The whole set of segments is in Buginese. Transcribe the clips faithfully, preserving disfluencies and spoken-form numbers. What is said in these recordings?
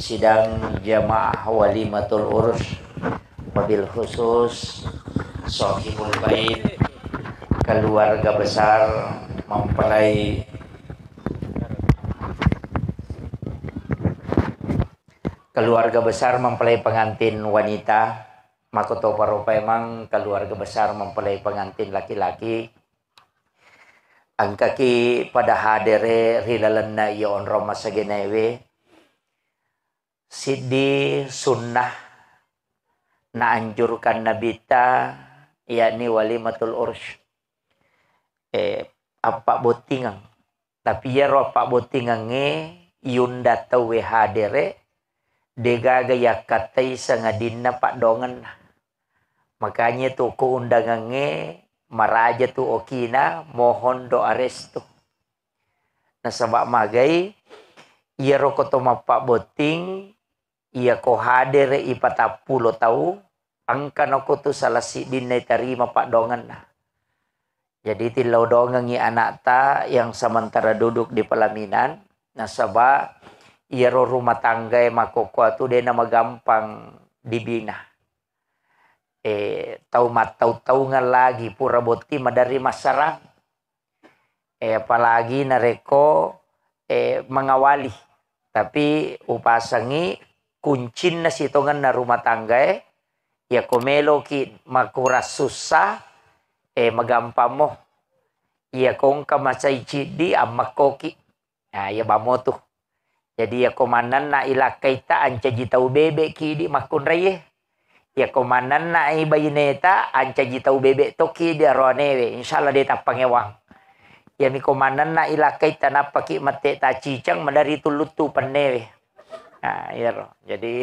Sidang jamaah walimatul urus, wabil khusus sahibul bait, keluarga besar mempelai, keluarga besar mempelai pengantin wanita, makoto paropa emang keluarga besar mempelai pengantin laki-laki, engkaki pada hadere ri lalenna iya onrong masagenaewe, siddi sunnah naanjurkan Nabitta, yakni walimatul ursy. Eh, appabbottingeng. Tapi iyaro appabbottingengnge yunda tauwe hadere, degaga yakkattai sangadinna paddoangenna. Makanya tu ko undangengnge maraja tu okina, mohon doa restu. Nasaba magai, iyaro ko to mappabbotting, iya ko hadere i patappulo tau, engka nako tu salah siddinna itarima paddoangenna. Jadi tillau doangengngi anakta yang sementara duduk di pelaminan, nasaba iyaro rumah tanggae makkokkoe tu dena magampang dibina. Eh, tau mattau-taungeng lagi pura botting maderri massarang. Eh, apalagi narekko, eh, mengawali. Tapi upasengngi kuncinna sitongenna rumah tanggae, yako meloki makurang sussa, eh, magampammo. Yako engka macai ciddi, ammekkoki. Nah, iya bammo tu. Jadi, yako mannenna i lakkaitta, ancaji tau bebe ki idi makkunraie. Yako mannenna i baineta, ancaji tau bebe tokki idi aroanewe. Insya Allah de tappangewang. Iyami ko mannenna i lakkaitta, nappaki mette taciceng, maderri tulluttu pennewe. Nah, iyaro. Jadi,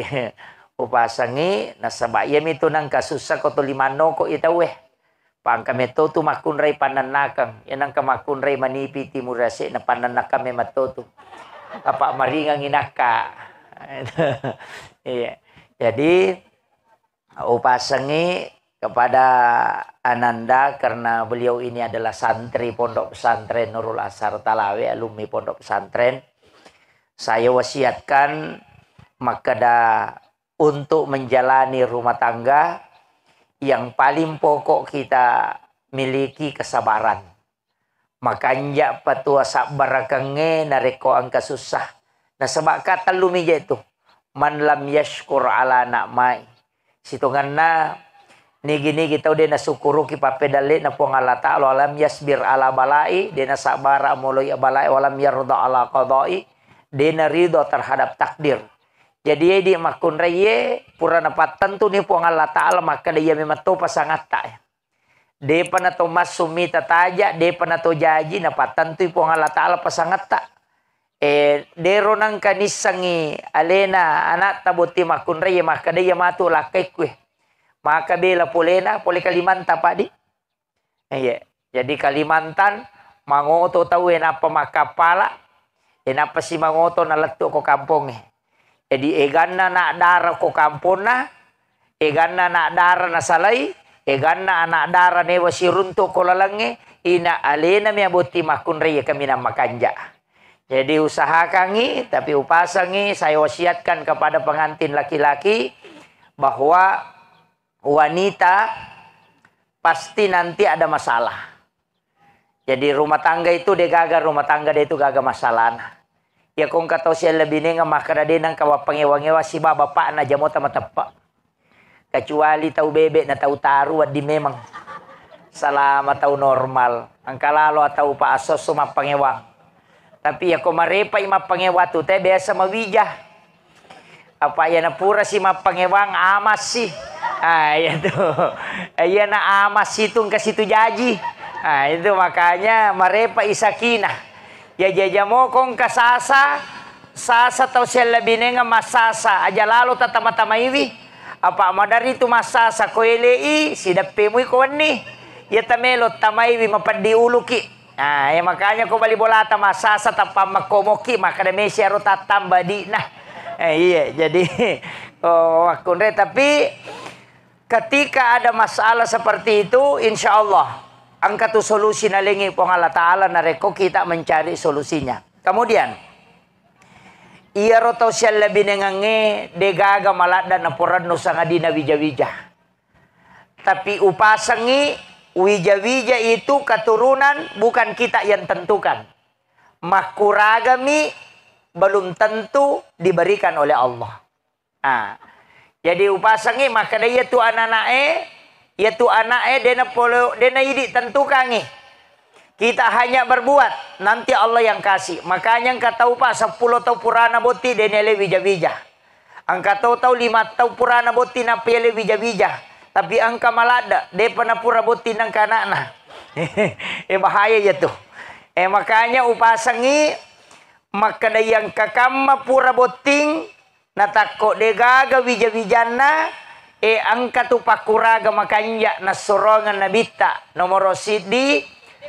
upasengngi, nasaba iyami tu nengka sussa ko to limannoko i tauwe. Pangka metto tu makkunrai pannennakeng. Iya nengka makkunrai manipi timur ase'na pannennakeng memetto tu. Apa maringangi nakka. Iya. Jadi, upasengi kepada Ananda karena beliau ini adalah santri Pondok Pesantren Nurul Asar Talawe, alumni Pondok Pesantren. Saya wasiatkan makkeda untuk menjalani rumah tangga, yang paling pokok kita miliki kesabaran. Makanja patua sabbarakengnge narekko engka sussa. Nasaba ka tellu mija itu. Man lam yashkur ala na'mai. Sitongenna nigi-nigi tau de nasukkuruki pappedalle'na Puang Allah Ta'ala, walam yasbir ala balai, de nasabara moloi balai, walam yarda ala qadai, de narido terhadap takdir. Jadi, idi makkunraiye pura napattentuni Puang Allah Ta'ala makkeda iya memang to pasangatta. Depa nato massu mita taja, depa nato jaji, napattentui Puang Allah Ta'ala pasangatta. Eh, dero nangka nissengi alena anatta botting makkunraiye makkeda iya matu lakkaikku. Maka bela polena, pole Kalimantan, Pak, di. Iya. Jadi Kalimantan mangoto tau e nappa makkappala, e nappa si mangoto nalettu ko kampongnge. Jadi eganna anak dara ko kamponna, eganna anak dara nasalai, eganna anak dara newa siruntu ko lalengnge, ina alena mia botting makkunrai kaminang makanja. Jadi usahakangi, tapi upasangi, saya wasiatkan kepada pengantin laki-laki bahwa wanita pasti nanti ada masalah. Jadi rumah tangga itu de gaga rumah tangga de itu gaga masalahna. Ya ko engka tau siallebinenga makkeda de nengka wappangewa-ngewa siba bapakna jamota mateppe. Kecuali tau bebe na tau taru wedding memang. Salama tau normal. Engka lalo tau pa asso-asso mappangewang. Tapi yako marepai mappangewang tu te biasa mawija. Apa iyana purasi mappangewang amassi. Ah, iya tu. Iyana amassi tu engka situ jaji. Ah, itu makanya marepai sakinah. Ya jajamoko engka sasa, sasa tau siallebinenga massasa, aja lalo tatama-tamaiwi. Apa maderri tu massasa ko elei, sideppemui ko wenni. Ya tamelo tamaiwi mapeddi uluki. Nah, ya makanya ko bali bolata massasa tappa makkomoki, makkeda mesi aro tattamba di'na. Eh, iya, jadi, oh, makkunrai, tapi ketika ada masalah seperti itu, insya Allah engka tu solusi nalengi Puang Allah Ta'ala narekko kita mencari solusinya. Kemudian, Iyaro tau siallabinengengnge degaga maladda naporennu sangadinna wija-wija. Tapi upasengngi, wija-wija itu keturunan bukan kita yang tentukan. Makkuragami belum tentu diberikan oleh Allah. Ah. Jadi upasengngi makkeda iyatu anana'e, iyatu ana'e dena pole, dena idi tentukangngi. Kita hanya berbuat, nanti Allah yang kasih. Makanya engka tau, Pak, seppulo tau purana botti dena ele wija-wija. Engka to tau lima tau purana botti nappa ele wija-wija. Tapi engka maladda, depa napura botti nengka anakna. Eh, bahaya iyatu. Eh, makanya upasengngi makkeda iya engka kamma pura botting, natakko degaga wija-wijanna, e, engka tu pakkuraga makanja nassurongeng Nabitta. Nomoro siddi,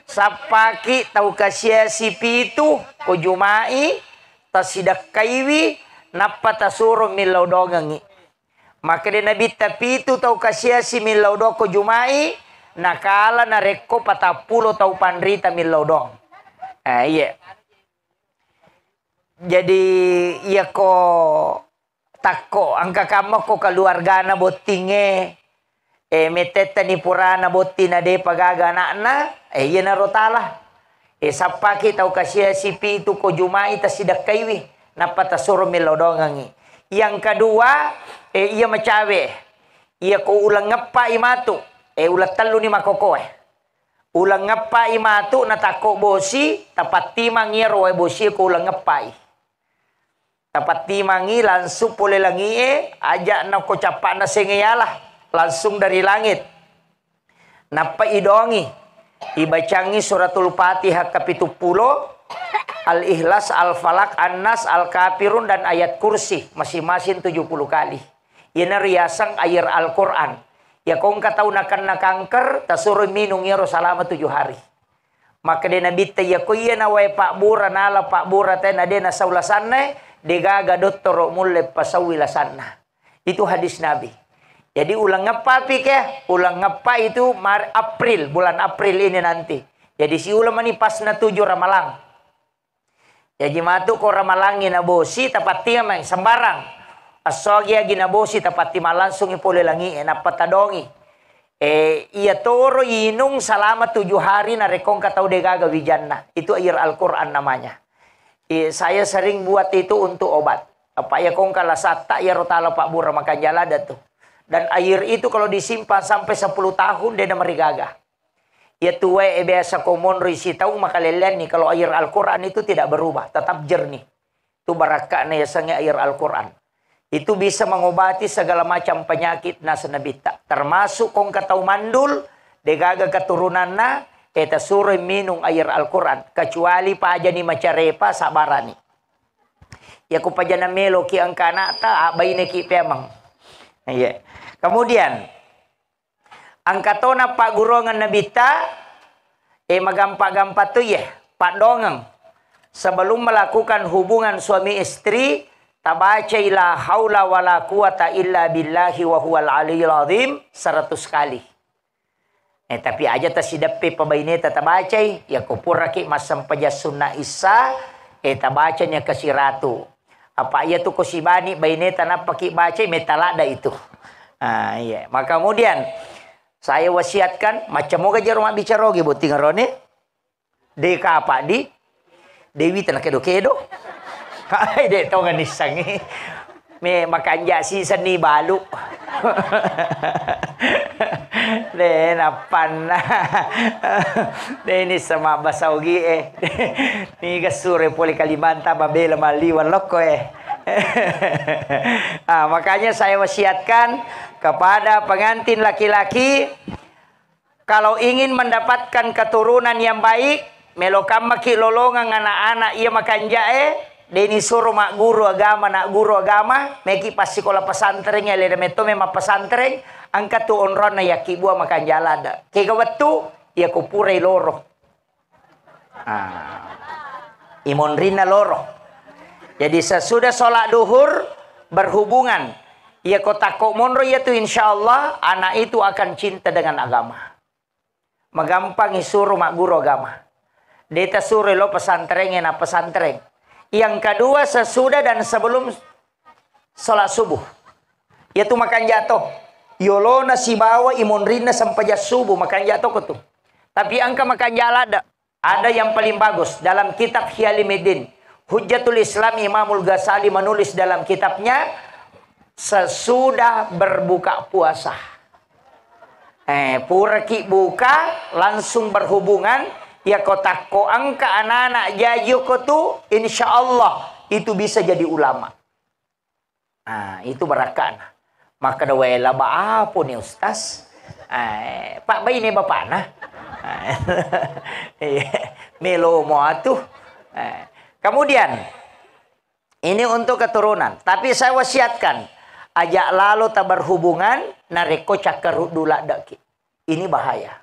sappaki tau kasiasi pitu ko Juma'i, tasidekkaiwi, nappa tasuro millau dongengngi. Makkeda Nabitta, pitu tau kasiasi millau doang ko Juma'i, nakala narekko patappulo tau panrita millau doang. Eh, iya. Jadi, iyako takko engka kamma ko keluargana bottingnge, e, mettettani purana botting na depa gaga anakna, e, iyanaro tala. E, sappaki tau kasiasi pitu ko Juma'i tasidekkaiwi, nappa tasuro millau dongengngi. Yang kedua, e, iya macawe. Iyako uleng ngeppai matu, e, uleng telluni makokoe. Uleng ngeppai matu natakko bosi, tapattimang iyaro wae bosi ko uleng ngeppai. Tapattimangngi langsung pole langi'e, aja' nako cappa'na senge yala, langsung dari langit. Nappa idongi, ibacangngi suratul Fatihah kapituppulo, Al-Ikhlas, Al-Falaq, An-Nas, Al-Kafirun, dan ayat kursi, masing-masing tujuh puluh kali. Iyana riaseng air Al-Quran. Iyako engka tau nakenna kanker, tasuroi minung iyaro salama tujuh hari. Makkeda Nabitta, iyako iya nawae pabbura, nala pabbura tae, na de nasau lasanna, degaga dottoro mulle pasaui lasanna. Itu hadis Nabi. Jadi uleng ngeppa pi ke, uleng ngeppa itu Mar-, April, bulan April ini nanti. Jadi siuleng mani pasna tujuh Ramalang. Jaji matu ko Ramalangngi nabosi, tapattiameng sembarang. Essogi agi nabosi, tapattimang langsungi pole langi'e, nappa tadongi. E, iya toro inung salama tujuh hari narekko engka tau degaga wijanna. Itu air Al-Quran namanya. E, saya sering buat itu untuk obat. Apa iya kongka lasatta iyaro tala pabbura makanja ladda tu. Dan air itu kalau disimpan sampai sepuluh tahun, de namarigaga. Iya tuwae biasa ko monroi sitaung makalelleanni, kalau air Al-Quran itu tidak berubah, tetap jernih. Tu barakka'na yasengnge air Al-Quran. Itu bisa mengobati segala macam penyakit naseng Nabitta. Termasuk kongka tau mandul, degaga keturunanna, e tasuroi minung air Al-Quran. Kecuali pajani macarepa, sabarani. Yako pajana meloki engka anakta, abbaineki pemeng. Iya. Kemudian, engka tona pagguruangan Nabitta, e, magampa-gampa tu, iye, paddongeng. Sebelum melakukan hubungan suami istri, tabacai la haula wala quwata illa billahi wa huwal aliyul azim seratus kali. E, tapi aja tasideppe pabaineta tabacai, yako puraki massempajang sunna issa, e, tabacani kasiratu. Apa iya tu ko sibani baineta nappaki bacai, metaladda itu. Ah, iya. Maka kemudian saya wasiatkan, macam moga jero mabbicara ogi botting arone. De kapa di Dewi tena kedo-kedo. Hai, de tonga nissangi. Me makanja si seni balu. De nappanna. De ini sama basaugi eh. Niga sure pole Kalimantan mabela maliwan lokko eh. Ah, makanya saya wasiatkan kepada pengantin laki-laki, kalau ingin mendapatkan keturunan yang baik, melo kammaki lolongeng anak-anak iya makanjae, deni suro magguru agama, nak guru agama, meki passikola pesantren, ya leda metto memang pesantren, engka tu onronna yakkibua makanja ladde. Kega wettu, iya ko purai loro. Ah. Imonrinna loro. Jadi sesudah sholat duhur berhubungan. Iya ko takko monro iya tu, insya Allah anak itu akan cinta dengan agama. Magampang isuro magguru agama. Deta suro lo pesantren, ena pesantren. Yang kedua, sesudah dan sebelum sholat subuh. Yaitu makanja to. Yolona sibawa imonrinna sempajang subuh, makanja to ko tu. Tapi engka makanja ladde. Ada yang paling bagus dalam kitab Hialimuddin. Hujjatul Islam Imamul Ghazali menulis dalam kitabnya, sesudah berbuka puasa. Eh, puraki buka, langsung berhubungan, ya ko takko engka anak-anak jaji ko tu, insya Allah itu bisa jadi ulama. Ah, itu barakka'na. Makkeda wae laba apo ni Ustaz? Eh, Pak Baine bapakna. Eh, iya. Melo mo atuh. Eh, kemudian, ini untuk keturunan. Tapi saya wasiatkan, ajak lalo ta berhubungan, narekko cakkaruddu laddeki. Ini bahaya.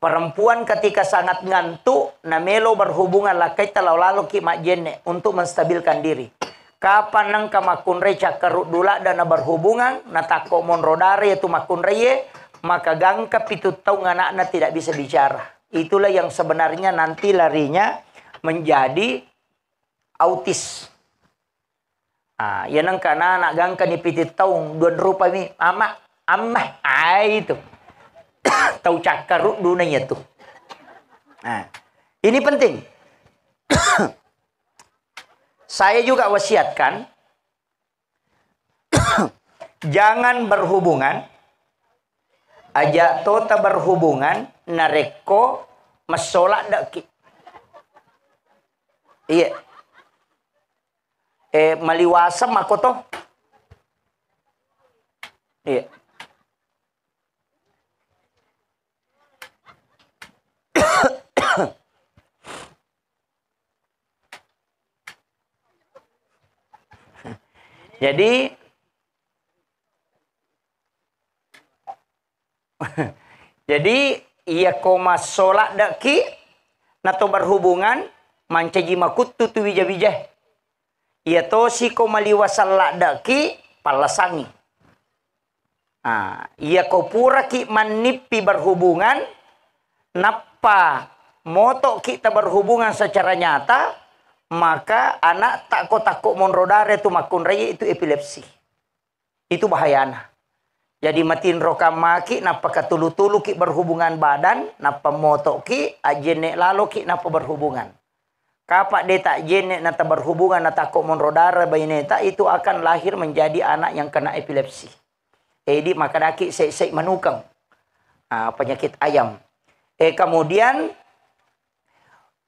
Perempuan ketika sangat ngantuk, namelo berhubungan lakkaita lao-laloki majjenne untuk menstabilkan diri. Kapan engka makkunrai cakkaruddu ladde na berhubungan, natakko monro dara yatu makkunraie, maka gangka pitu taung anakna tidak bisa bicara. Itulah yang sebenarnya nanti larinya menjadi autis. Ah, iya nengka anak gangka ni pitu taung, dua rupa mi, ama, amma, ai itu. Tau cakkaruddu na iya tu. Nah, ini penting. Saya juga wasiatkan, jangan berhubungan, aja tota berhubungan narekko massola deki. Iya. Eh, maliwaseng mako to. Iya. Jadi, jadi, iya ko massola deki, nato berhubungan, mancaji makuttu tu wija-wija. Iya tosi ko maliwaseng laddeki, pallasangi. Ah, iya ko puraki mannippi berhubungan, nappa motoki ta berhubungan secara nyata, maka anak takko-takko monro dare tu makkunrai itu epilepsi. Itu bahayana. Jadi matinro kammaki, nappa katulu-tuluki berhubungan badan, nappa motoki, ajjenne laloki, nappa berhubungan. Kapa de tajjenne na taberhubungan na takko monro dara baineta, itu akan lahir menjadi anak yang kena epilepsi. Edi makadaki sei-sei manukeng. Ah, penyakit ayam. Eh, kemudian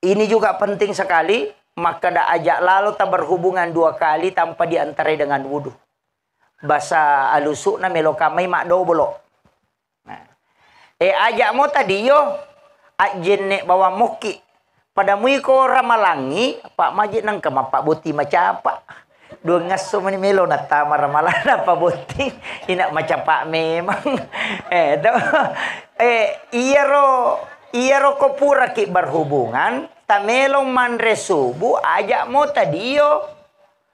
ini juga penting sekali, makkeda aja lalo taberhubungan dua kali tanpa diantarai dengan wudu. Basa alusukna melo kamai maddobolo. Nah. Eh, aja mo tadio, ajjenne bawang mokki. Pada mui ko ramalangi, Pak Maji nengka mappabbotting macapa. Dua ngasso meni melo nattama ramalang napabbotting. Ina macapa memang. Eh, to. Eh, iyaro, iyaro ko puraki berhubungan, tamelo manre subuh, aja mo tadio.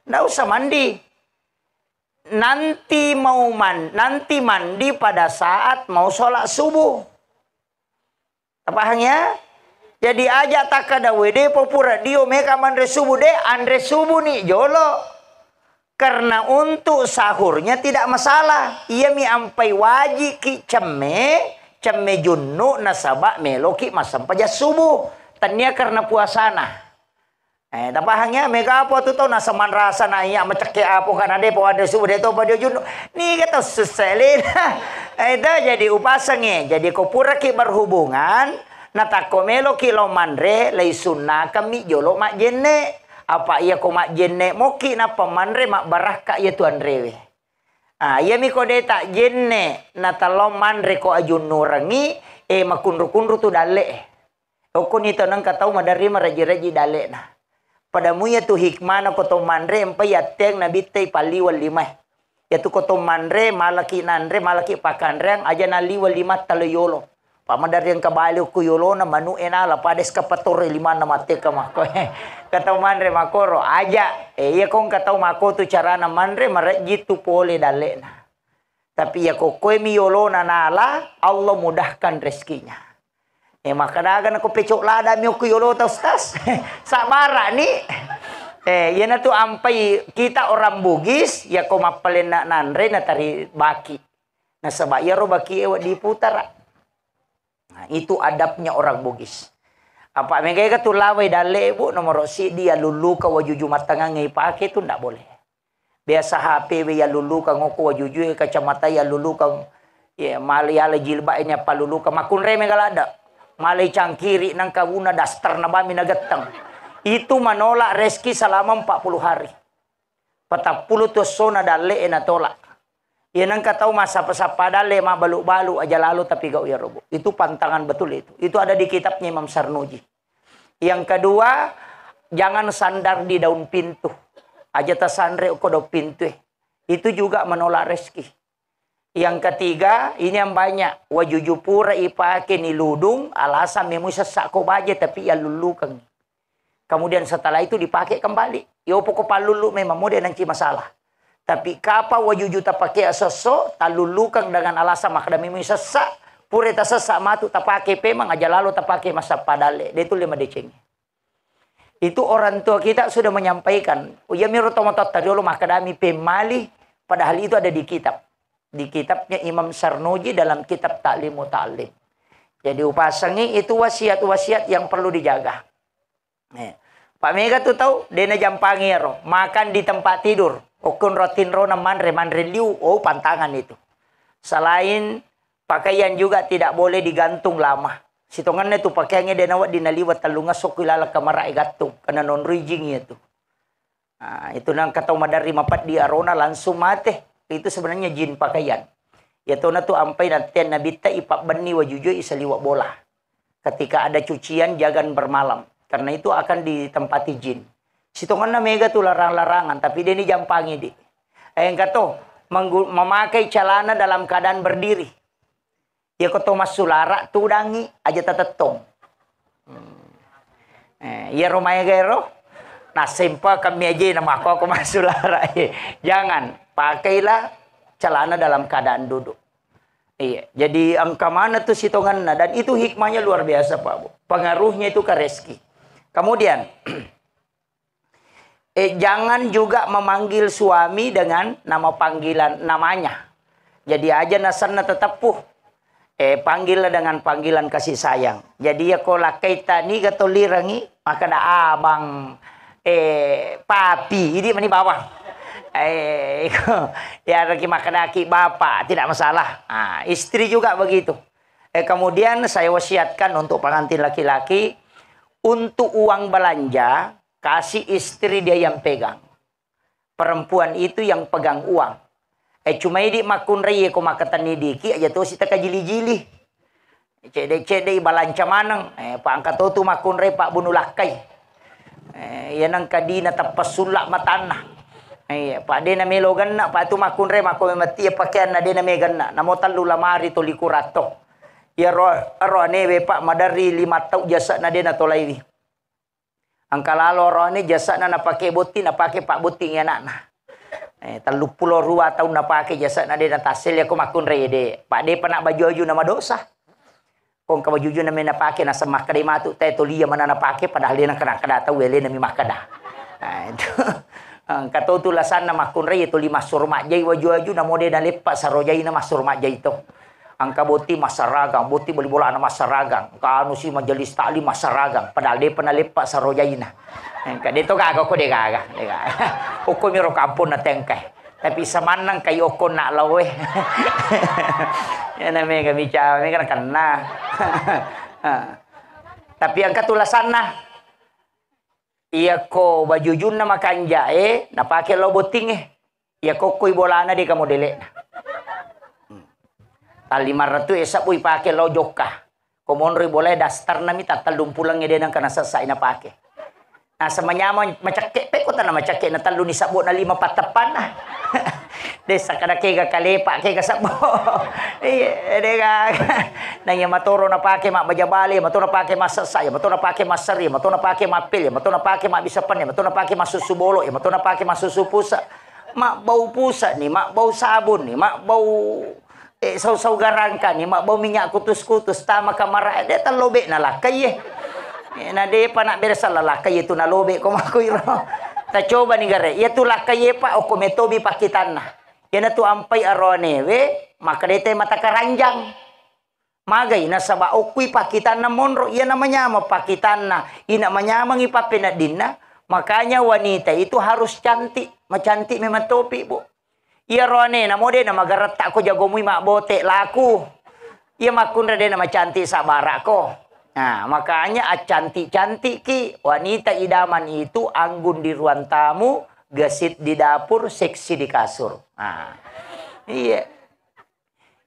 Ndak usah mandi. Nanti mau man-, nanti mandi pada saat mau sholat subuh. Tapahang ya? Jadi aja takkada, "Wede, popura dio meka manre subuh de, anre subuh ni jolo." Karena untuk sahurnya tidak masalah. Iya mi ampai wajiki cemme, cemme junnu nasaba meloki massempajang subuh. Tania karena puasana. Eh, tapahang ya, mega apa tu tau nasemanrasa na iya macekke apo kana de pawanre subuh de to padio junnu. Niga tau susse lena. Eh, itu jadi upasengnge. Jadi ko puraki berhubungan, natakko meloki lao manre, lai sunnakemmi jolo majjenne. Apa iya ko majjenne moki nappa manre mabbarakka iya tu anrewe. Ah, iya mi ko de tajjenne, natalao manre ko ajunnurengi, eh, makunru-kunru tu dalle. Okkoni to nengka tau maderri marejji-rejji dalle'na. Pada muiya tu hikmana ko to manre, empai yatteng nabittei palliweng limae. Yatu ko to manre, malaki nanre, malaki pakanreang, aja nalliweng limatta lo yolo. Pa maderri engka bali okko yolona, manu e nala, pada eskapatore limanna matteka makko. Ka tau manre makoro, aja. Eh, iya ko engka tau makko tu carana manre, marejji tu pole dalle'na. Tapi iya ko koe mi yolona nala, Allah mudahkan rezekinya. Eh, makkadaga nako pecok lada mi okko yolota, Ustaz. Sabbarani. Eh, iyanatu ampai kita orang Bugis, yako mappalenna nanre natari baki. Nasaba iyaro baki e wedding putara. Nah, itu adabnya orang Bugis. Apa megaga tu lawai dalle, Bu, nomoro siddi yalulluka wajuju mattangangnge ipake tu ndak boleh. Biasa H P we yalulukang, okko wajujue kacamata yalulukang, ye, male yala jilbab ini appalulukang, makkunrai mega ladde. Male cangkiri nangka guna daster na bami nagetteng. Itu menolak rezeki selama empat puluh hari. Patappulo tu essona dalle e natolak. Ye nangka tau massappa-sappa dalle, mabbalu-balu aja lalo tapi gau ya robo. Itu pantangan betul itu. Itu ada di kitabnya Imam Sarnuji. Yang kedua, jangan sandar di daun pintu. Aja tasanre ko daun pintu, eh. Itu juga menolak rezeki. Yang ketiga, ini yang banyak. Wajuju pura ipake niludung, alasan memui sessa ko baje, tapi yalulukeng. Kemudian setelah itu dipakai kembali. Yopo ko pallulu memang mode nanti masalah. Tapi kapa wajuju tapake asosso, talulukang dengan alasan makkeda memui sessa, pura tasessa matu tapake pemang aja lalo tapake massappa dalle. De tulle madeceng. Itu orang tua kita sudah menyampaikan. Uya miro tomatoatta riolo makkedami pemmali, padahal itu ada di kitab. Di kitabnya Imam Sarnuji dalam kitab Ta'lim Muta'allim. Jadi upasangi itu wasiat-wasiat yang perlu dijaga. Eh, Pak mega tu tau, de najampangi ero. Makan di tempat tidur. Okko ro tinrona manre, manre liu, oh pantangan itu. Selain pakaian juga tidak boleh digantung lama. Sitongenna tu pakaiangnge de nawedding naliwat tellungesso ku ilalang kamara e gattung, karena nonroi jing iya tu. Ah, itu nangka tau maderri mapeddi arona langsung mate. Itu sebenarnya jin pakaian. Iya tona tu ampai natteang nabitta ipabbenni wajujue isaliweng bola. Ketika ada cucian, jangan bermalam. Karena itu akan ditempati jin. Sitongenna mega tu larang-larangan, tapi de ni jampangi di. Eh, engka to, menggu-, memakai celana dalam keadaan berdiri. Iya ko to massulara tudangi aja tatettong. Hmm. Eh, iya ro maega ero. Nasempa kami aja nama aku, aku massulara. Jangan, pakailah celana dalam keadaan duduk. Iya, jadi engka mana tu sitongenna dan itu hikmahnya luar biasa, Pak Bu. Pengaruhnya itu ke rezeki. Kemudian, eh, jangan juga memanggil suami dengan nama panggilan namanya. Jadi aja nasenna teteppu. Eh, panggillah dengan panggilan kasih sayang. Jadi ya ko lakkaita niga to lirengi, makkeda abang, eh, papi, idi mani bawang. Eh, iko, ya reki makkedaki bapak, tidak masalah. Ah, istri juga begitu. Eh, kemudian saya wasiatkan untuk pengantin laki-laki, untuk uang belanja, kasih istri dia yang pegang. Perempuan itu yang pegang uang. Eh, cuma idi makkunrai ko makkatenni diki aja tosi takajili-jili. Cedde-cedde balanca maneng. Eh, pa engka to tu makkunrai pabbunu lakkai. Eh, iya nengka dina teppessulla matanna. Eh, iya, pa de namelo genna, pa tu makkunrai makko memetti pakeanna de name genna. Namo tellu lamari to likuratto. Iya ro, ro anewe pa maderri lima tau jasana de natolaiwi. Engka lalo oroane jasana napake botting, napake pabbotting anakna. Eh, telluppulo rua taung napake jasana de natassele ko makkunrai de. Pa depa na baju-aju na madosa. Ko engka baju-aju na me napake naseng makkeda matu te tolia mana napake padahal de na kena-kena tau elena mi makkeda. Nah, itu. Engka to tu lasanna makkunrai toli massuro majjai waju-waju namo de naleppa sarojaina massuro majjai to. Engka botting massaragang, botting bali bolana massaragang, engka anu si majelis taklim massaragang, padahal depa naleppa sarojaina. Engka de to gaga ko de gaga, de gaga. Okko miro kampong na tengkai. Tapi samannang kai okko na lawe. Ya na mega bicara, mega na kenna. Tapi engka tu lasanna. Iya ko bajujunna makanjae napake lao bottingnge. Iya kokkoi bolana de ka modele'na. Hmm. Tallimaratu e sabbu ipake lao jokka. Ko monroi bolae dasterna mi tattellung pulengnge de nengka nasessai napake. Nasaba manyameng macekke pe ko tana macekke na tellu ni sabbo na lima patteppanna. Dessa kada kega kalepa kega sabbo. Iya, de gaga. Na iya matoro napake mabbaja bale, mato napake massessa, iya mato napake masseri, mato napake mappel, iya mato napake mabbissa penne, mato napake massusu bolo, iya mato napake massusu pusa. Mabbau pusa ni, mabbau sabun ni, mabbau, Eh, sau-sau garangkani, mabbau minyak kutus-kutus, tama kamara, de tallobe na lakkai ye. Eh, na depa na beresa la lakkai ye tu nalobe ko makkuiro. Tacoba ni gare, iya tu lakkai ye, Pak, okko metobi pakkitanna. Iyana tu ampai aroanewe, maka dete mata karanjang. Magai nasaba okkui pakkitanna monro, iya namanyameng pakkitanna, ina manyamangi pappeneddinna, makanya wanita itu harus cantik, macantik memang topi, Bu. Iyaro anena mo de namagaretta ko jagomui mabbote laku. Iya makkunrai de namacantik sabbarako. Nah, makanya accantik-cantikki wanita idaman itu anggun di ruang tamu, gesit di dapur, seksi di kasur. Nah, iya.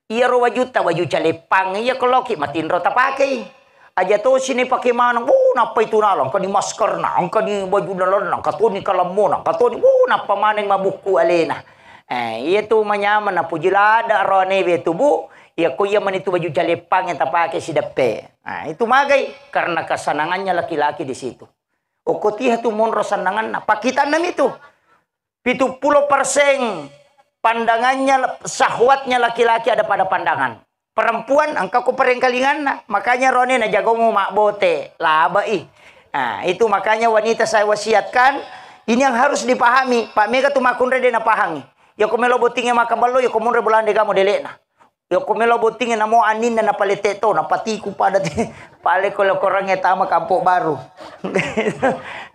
Iyaro wajutta, waju caleppang, iya ko loki matinro tapakei. Aja tosi ni pake maneng, wuh, nappai tu nala, engkani maskerna, engkani baju dalenna, engka toni kalammona, engka toni, wuh, nappa maneng mabukku alena. Eh, iya tu manyameng, napuji ladde aroanewe tu, Bu. Iya ko iya mani tu baju caleppang yang tapake sideppe. Nah, itu magai, karena kesenangannya laki-laki di situ. Okko tiha tu monro sennangenna, pakkitanna mi tu. Pitu pulo persen pandangannya, syahwatnya laki-laki ada pada pandangan. Perempuan engka ko perengkalinganna, makanya rone najagomu mabbote, labai. Nah, itu makanya wanita saya wasiatkan, ini yang harus dipahami. Pak mega tu makkunrai de napahangi. Ya ko melo bottinge makaballo, ya ko monro bolana de gamo delekna. Yokko melo bottingnge namo anninna napalette to, napatiku pada te, pale ko lokorangnge tama Kampok Baru.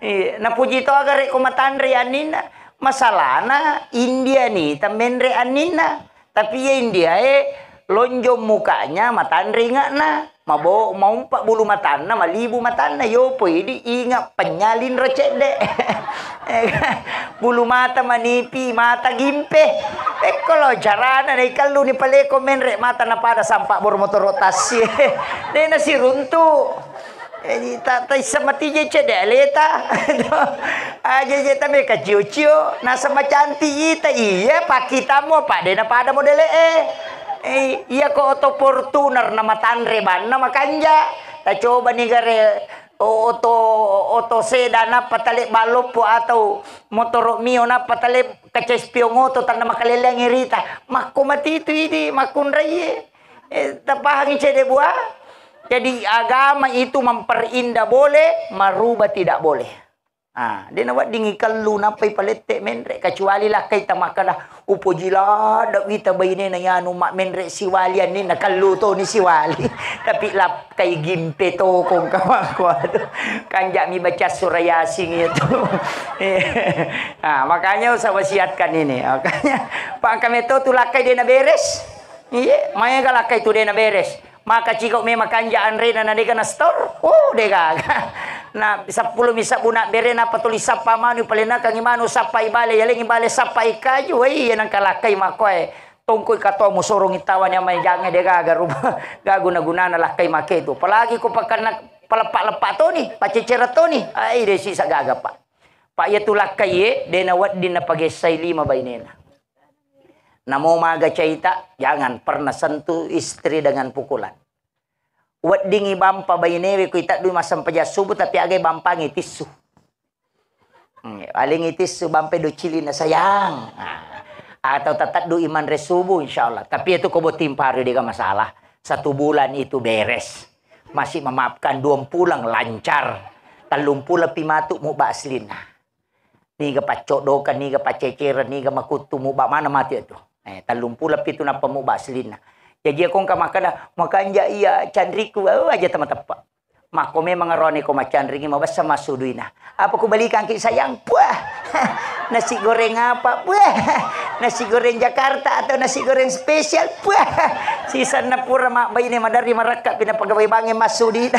Iya, napuji to aga rekko matanre anninna. Masalahna India ni temmenre anninna. Tapi iya India e lonjong mukanya matanre inge'na. Mabo-, maumpa bulu matanna, malibu matanna, yopo idi inga penyalinro cedde. Bulu mata manipi, mata gimpe. Ekko lo carana naikelluni paleko menre mata napada sampa bor motoro tassi. De nasiruntu. Jadi ta taissa matije cedde aleta. Aja je tabe kacio-cio, nasaba cantik ita, iya pakkitamu apa de napada modele e. Eh, iya ko oto Fortuner na matanre banna makanja. Tacoba ni gare o-, oto, oto sedan nappa tale balloppo atau motoro Mio nappa tale kaca spion oto tanna makaleleang irita. Makko matitu idi makkunraie. Eh, tapahangi cede bua. Jadi agama itu memperindah boleh, merubah tidak boleh. Ah, de naweddingi kellu nappai palette menre, kecuali lakkai tamakkeda, upoji ladde wita bainena yanu ma menre siwali anninna kellu toni siwali. Tapi lakkai gimpe tokong kamakko, aduh, kanjami baca surah Yasin itu. Ah, makanya usah wasiatkan ini. Makanya, Pak, kami to tu lakkai de na beres. Iya, maega lakkai tu de na beres. Maka ciko memang kanja anrena na dega na store. Oh, degaga. Na seppulo mi sabbu na bere na patuli sappa manu, palenna kangi manu sappa ibale, yalengi bale sappa ikaju. Wei, iya nangka lakkai makoe. Tongkoi katomu sorongi tawani amai jange degaga rupa. Gaguna-gunana lakkai make tu. Apalagi ko pakanna paleppa-leppa toni, pacecera toni. Ai, desi sagaga, Pak. Pak, iya tu lakkai ye, de na wedding na pagessai lima bainena. Namo maga caita, jangan pernah sentuh istri dengan pukulan. Weddingi bampa bainewe ku itaddui massempajang subuh, tapi agai bampangi tissu. Hmm, paling tissu bampai docili na sayang. Nah, atau tataddu imanre subuh, insya Allah. Tapi itu ko botting paru dega masalah. Satu bulan itu beres. Masih memaafkan, dua pulang lancar. Tellung pulang pi matu mubba aslinna. Niga paccoddokeng, niga paccecereng, niga makuttu, mubba maneng matu itu. Eh, tellung pulo pitu nappa mubba aslinna. Jaji, iya ko engka makkeda, "Makanja iya canriku," oh, aja tamateppe. Makko memang aroane ko macanringi, mabessa massuduina. "Apa kubalikangki sayang?" Puah. "Nasi goreng apa?" Puah. "Nasi goreng Jakarta atau nasi goreng spesial?" Puah. Sisenna pura mabbaine maderri marakka pina pegawai bank e massudui.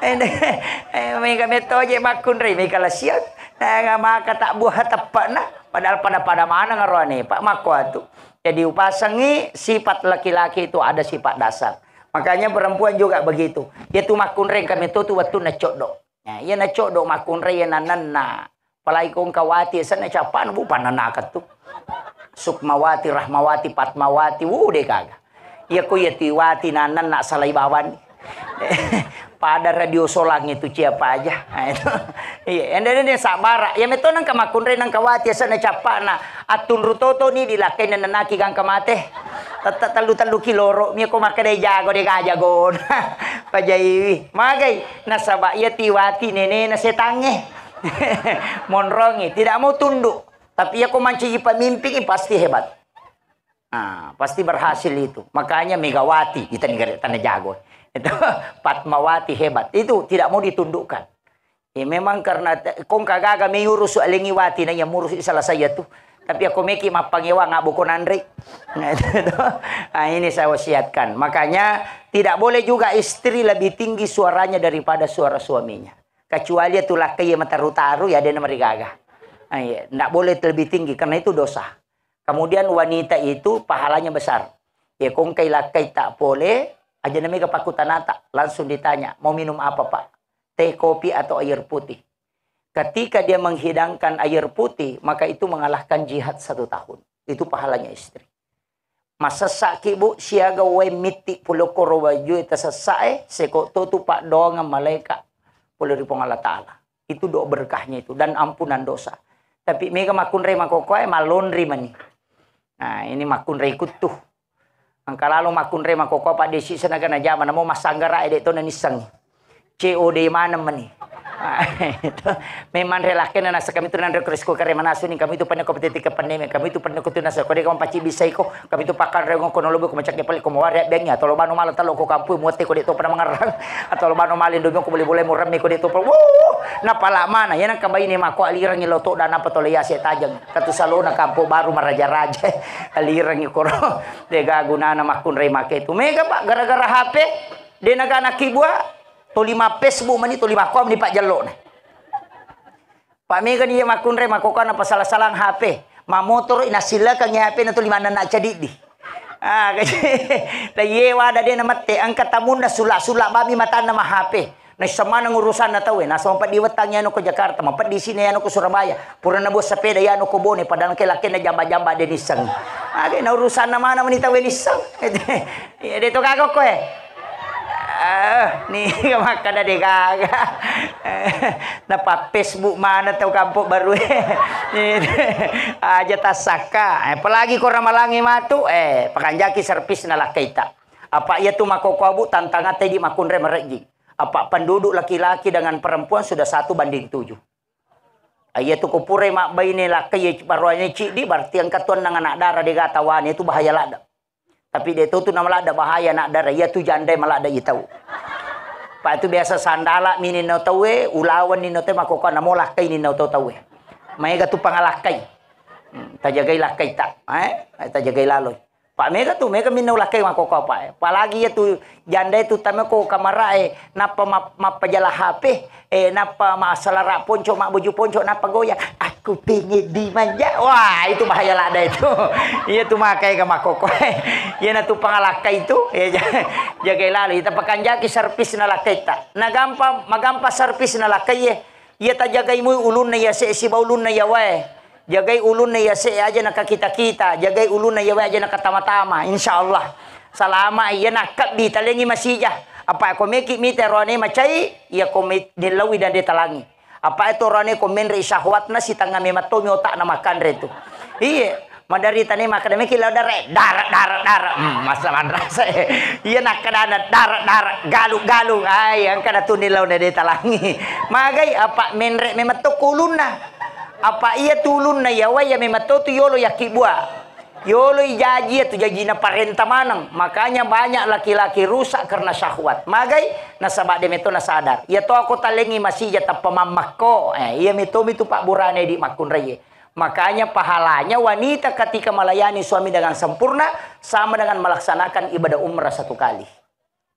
Eh, mega metto je makkunrai, mega lasiang. Naga maka tabbuha teppe'na, padahal pada-pada maneng aroane, Pak, makkuatu. Jadi upasengi sifat laki-laki itu ada sifat dasar. Makanya perempuan juga begitu. Dia tu makkunrai kami tu, tu wettunna coddo. Nah, iya na coddo makkunrai iya nanenna. Apalagi ko engka wati, senna capana, bu, pananaka tu. Sukmawati, Rahmawati, Patmawati, wuh, de gaga. Iya ko iya tu wati nanenna salai bawang. Pada radio solang itu siapa aja. Nah, itu. Iya, ende-ende sabara. Ya metto nengka makkunrai nengka wati asana cappana. Attunru toto ni dilakkai nenaki gangka mate. Tetta tellu-tellu kiloro, mia ko makkedai jago de gajago. Pajaiwi. Magai nasaba iya tiwati nenena setangnge. Monrongi, tidak mau tunduk. Tapi iya ko mancaji pemimpin, pasti hebat. Ah, pasti berhasil itu. Makanya Megawati, kita nih gare tanah jago. Itu Fatmawati hebat. Itu tidak mau ditundukkan. Ya memang karena te-, kong kagaga meyurus alengi wati na yang murus salah saya tuh. Tapi aku meki mappangewang abu konanre. Nah, itu tuh. Ah, ini saya wasiatkan. Makanya tidak boleh juga istri lebih tinggi suaranya daripada suara suaminya. Kecuali itu lakkai mataru-taru ya dia marigaga. Ah, iya. Ndak boleh lebih tinggi karena itu dosa. Kemudian wanita itu pahalanya besar. Ya kongkai lakkai tak pole, aja namega pakutanata, langsung ditanya, "Mau minum apa, Pak? Teh, kopi, atau air putih?" Ketika dia menghidangkan air putih, maka itu mengalahkan jihad satu tahun. Itu pahalanya istri. Masessaki, Bu, siaga wae mitti pole koro wajue tasessae, seko to tu paddoangeng malaika pole ri Puang Allah Ta'ala. Itu doa berkahnya itu dan ampunan dosa. Tapi mega makkunrai makokoe malonri mani. Nah, ini makkunrai kuttu. Engka lalo makkunrai makokoe, Pak, desi senaga najama, namo masanggara ede to nanissengi. C O D maneng mani. Memang relakkena nasa kami tu nanre kresko kare manasu ni kami tu penne ko petiti ke penne me kami tu penne ko tu nasa ko de kami paci bisai ko kami tu pakanre ngoko no lobo ko macak pale ko mawari abbiangi atau lobano mala talo ko kampui muatte ko de to pernah mangerang atau lobano mala indomi ko bole-bole muremme ko de to pernah. Wuh, napala mana ya nang kabaine mako alirangi loto dan apa tole yase tajeng katu salona kampo baru maraja-raja alirangi koro. Dega gunana makkunrai make tu mega, Pak, gara-gara H P. De naga nakibua, toli ma Facebook mani, toli makkoa mani pajjallona. Pak, mega ni iya makkunrai makkokkoa napasala-salang H P. Mamotoro i nasillekeng H P na toli manenna cadiddi. Ah, kaje. Da iye wada de namette, engka tamunna sulla-sulla bami matanna ma H P. Naisseng maneng urusanna tauwe, nasaba mapeddi wettangngi anu ko Jakarta, mapeddi sini anu ko Surabaya, purana buah sepeda anu ko Bone, padahal ke lakkenna jamba-jamba de nisseng. Age na urusanna mana mani tauwe nisseng. Iya de to gaga ko e. Ah, ni makkada de gaga. Napa Facebook mana tau kampung baru e. Aja tassakka. Apalagi ko ramalangi matu, eh, pakanjaki servisna lakkaita. Apa iya tu makkokkoe, Bu, tantangatta di makkunrai marejjing. Apa penduduk laki-laki dengan perempuan sudah satu banding tujuh. Iya tu ko purai mabbaine lakkai baroane ciddi, berarti engka tu enneng anak dara de gata wane tu bahaya ladde. Tapi de to tu namaladde bahaya anak dara, iya tu jandai maladde i tau. Pa tu biasa sandala mi ninna tauwe, ulawan ninna tauwe, makkokkoe namo lakkai ninna tau tauwe. Maega tu pangalakkai. Hmm, tajagai lakkaita, eh? Tajagai laloi. Pa mega tu, mega minna ulakkai makkokkoe, Pak, eh. Apalagi iya tu janda itu tama ko kamara e, nappa map-, mappajala H P, eh, nappa massalara ponco, mabboju ponco, nappa goyang. Aku pengen dimanja. Wah, itu bahaya ladde itu. Iya tu maka ega makkokkoe. Iya na tu pangalakkai itu, eh, ja-, jagai lalu. Ita pakanjaki servisna lakkaita. Nagampa, magampa servisna lakkai e. Iya tajagai mui ulunna iya se siba ulunna iya wae. Jagai ulunna iya se aja nakakita-kita, jagai ulunna iya wae aja nakatama-tama. Insya Allah. Salama iya nakkabbi talengi masija. Apa ko meki mita roane macai, iya ko me-, nillaui dan detalangi. Apa itu roane ko menre syahwatna sitanga memattomi otakna makanre tu. Iye. Maderita ni makkeda meki lao dare, dare, dare, dare. Hmm, masa manrasa. Iya nakkadana dare, dare, galu, galu. Ai, engka na tuni lao na detalangi. Magai apa menre memetto ko ulunna. Apa iya tu ulunna iya wai iya memetto tu yolo yakkibua. Yolo ijaji iya tu jajina parenta maneng. Makanya banyak laki-laki rusak karena syahwat. Magai nasaba de meto nasadar. Iya to ko talengi masija tappa mammakko. Eh, iya meto mitu pabburane di makkunraie. Makanya pahalanya wanita ketika melayani suami dengan sempurna sama dengan melaksanakan ibadah umrah satu kali.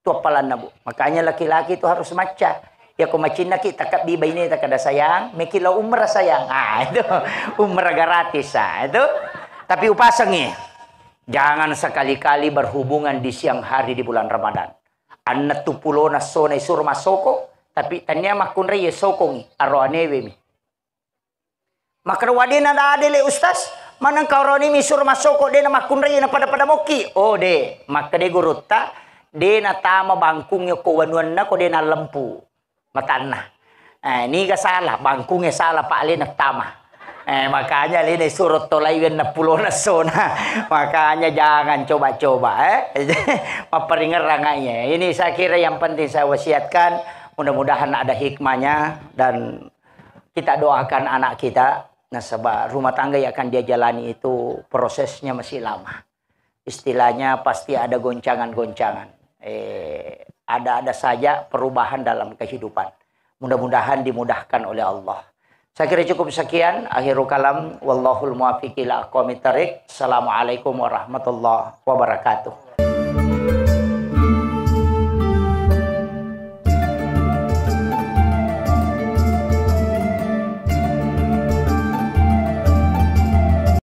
Itu appalanna, Bu. Makanya laki-laki itu harus macca. Ya ko macinnaki takabbi baineta kada sayang, meki lao umrah sayang. Ah, itu umrah gratis, ah, itu. Tapi upasengi. Jangan sekali-kali berhubungan di siang hari di bulan Ramadan. Anna tu pulona sona isuro masoko, tapi tania makkunrai sokongi, aroanewe mi. Makkeda, "Wa dena dade le Ustaz, maneng kaurani mi suro masoko dena makkunrai na pada-pada mokki." Oh de, makkeda gurutta, de natama bangkungnge ko wanuanna ko de nalempu matanna. Eh, niga salah, bangkungnge salah, Pak, le natama. Eh, makanya le naisuro tolai wenna pulona sona. Makanya jangan coba-coba, eh. Mapparingerrang ai, eh. Ini saya kira yang penting saya wasiatkan. Mudah-mudahan ada hikmahnya dan kita doakan anak kita. Nasaba rumah tangga yang akan dia jalani itu prosesnya masih lama. Istilahnya pasti ada goncangan-goncangan. Eh, ada-ada saja perubahan dalam kehidupan. Mudah-mudahan dimudahkan oleh Allah. Saya kira cukup sekian. Akhirul kalam. Wallahul muwaffiq ila aqwamit thariq. Assalamualaikum warahmatullahi wabarakatuh.